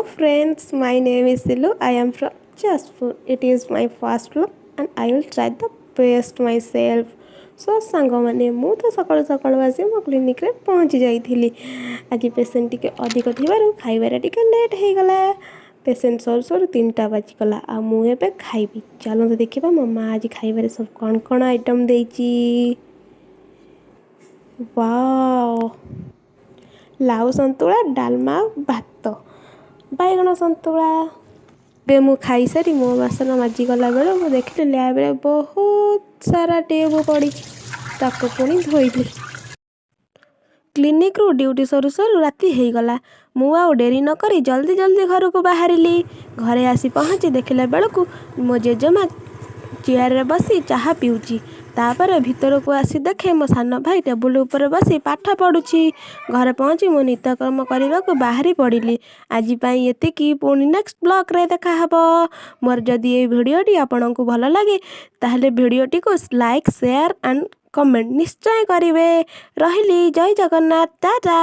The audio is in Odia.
Friends, my name is Silu. I am from Jajpur. It is my first vlog and I will try the best myself. Show ସାଙ୍ଗମାନେ, ମୁଁ ତ ସକାଳୁ ସକାଳୁ ଆସି ମୋ କ୍ଲିନିକ୍ରେ ପହଞ୍ଚି ଯାଇଥିଲି। ଆଜି ପେସେଣ୍ଟ ଟିକେ ଅଧିକ ଥିବାରୁ ଖାଇବାରେ ଟିକେ ଲେଟ୍ ହେଇଗଲା। ପେସେଣ୍ଟ ସରୁ ସରୁ 3ଟା ବାଜିଗଲା ଆଉ ମୁଁ ଏବେ ଖାଇବି। ଚାଲନ୍ତୁ ଦେଖିବା ମୋ ମା ଆଜି ଖାଇବାରେ ସବୁ କ'ଣ କ'ଣ ଆଇଟମ୍ ଦେଇଛି। ୱାଓ, ଲାଉ ସନ୍ତୁଳା, ଡାଲମା, ଭାତ, ବାଇଗଣ ସନ୍ତୁଳା। ଏବେ ମୁଁ ଖାଇସାରି ମୋ ବାସନ ମାଜିଗଲା ବେଳକୁ ଦେଖିଲି ଲ୍ୟାବ୍ରେ ବହୁତ ସାରା ଟ୍ୟୁବ୍ ପଡ଼ିଛି। ତାକୁ ପୁଣି ଧୋଇଲି। କ୍ଲିନିକ୍ରୁ ଡ୍ୟୁଟି ସରୁ ସରୁ ରାତି ହେଇଗଲା। ମୁଁ ଆଉ ଡେରି ନକରି ଜଲ୍ଦି ଜଲ୍ଦି ଘରକୁ ବାହାରିଲି। ଘରେ ଆସି ପହଞ୍ଚି ଦେଖିଲା ବେଳକୁ ମୋ ଜେଜେମା ଚେୟାରରେ ବସି ଚାହା ପିଉଛି। ତାପରେ ଭିତରକୁ ଆସି ଦେଖେ ମୋ ସାନ ଭାଇ ଟେବୁଲ ଉପରେ ବସି ପାଠ ପଢ଼ୁଛି। ଘରେ ପହଞ୍ଚି ମୁଁ ନିତ୍ୟକର୍ମ କରିବାକୁ ବାହାରି ପଡ଼ିଲି। ଆଜି ପାଇଁ ଏତିକି। ପୁଣି ନେକ୍ସଟ ବ୍ଲଗ୍ରେ ଦେଖାହେବ। ମୋର ଯଦି ଏଇ ଭିଡ଼ିଓଟି ଆପଣଙ୍କୁ ଭଲ ଲାଗେ, ତାହେଲେ ଭିଡ଼ିଓଟିକୁ ଲାଇକ୍, ସେୟାର ଆଣ୍ଡ କମେଣ୍ଟ ନିଶ୍ଚୟ କରିବେ। ରହିଲି, ଜୟ ଜଗନ୍ନାଥ, ଟାଟା।